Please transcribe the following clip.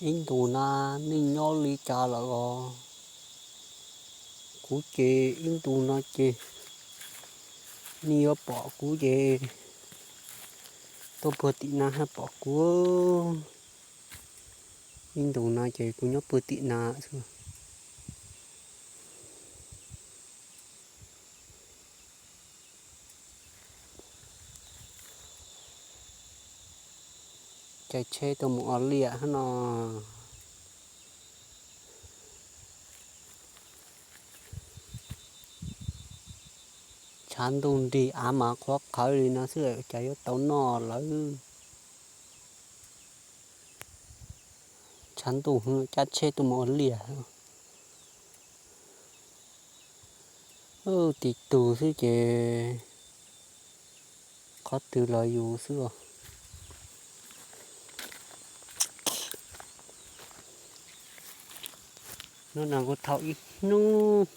Ib ntus no nej nyob li cas lawm os? Kuv ces ib ntus no ces nej yuav pom kuv ces tuaj puag tim no haj pom kuv. Ib ntus no ces kuv nyob puag tim no xwb. Caij tsheb tuaj mus ua liaj hab no. Tshav ntuj nrig av mas qhuav qhawv li no xwb cas yuav tau noj lawm. Tshav ntuj hwv caij tsheb tuaj mus ua liaj. Ub, tib tug xwb ces qhov twg los yus xwb os. Hnub no kuv thauj ib hnub.